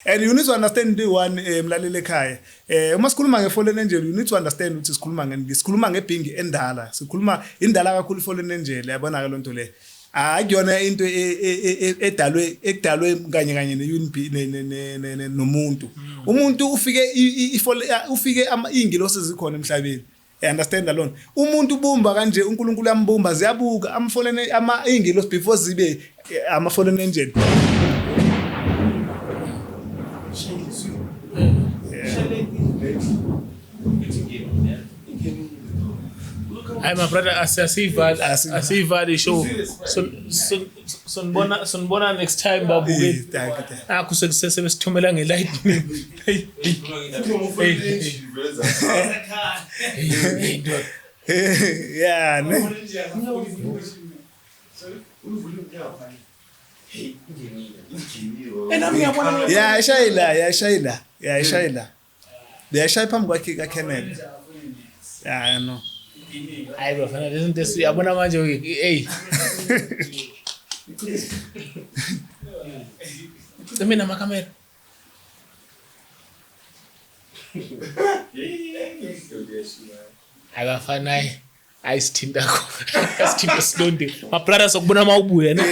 And you need to understand the one mlaleli ekhaya. Uma sikhuluma nge-fallen angel, you need to understand ukuthi sikhuluma ngeni. Sikhuluma ngebhingi endala. Sikhuluma indala kakhulu i-fallen angel, yabona ke lonto le. Akuyona into edalwe ekudalwe kanye kanye ne-UNB nomuntu. Umuntu ufike ufike iy'ngilosi zikhona emhlabeni. You understand alone. Umuntu ubumba kanje, uNkulunkulu uyambumba, ziyabuka ama fallen, ama ingilosi before zibe ama fallen angel. Hayi, my brother, asiyivali, asiyivali show. So so sonibona, sonibona next time, babuke. Thank you, thank you. Akho sebesithumela nge-lightning. Hey, hey, hey, hey, ndoda. Yeah, ne. Eh, nami ngiyabona. Yeah, ishayila, yeah, ishayila. Yeah, ishayila. Yeah, ishaya phambi kwakhe kaKenneth. Yeah, I know. Hayi bafana, lezi zinto esiyabona manje, hey. Cime namakhamera. Hayi bafana, hayi. Hayi, sithinta khona. Sithinta silonde. My brother, sokubona mawubuya, ne.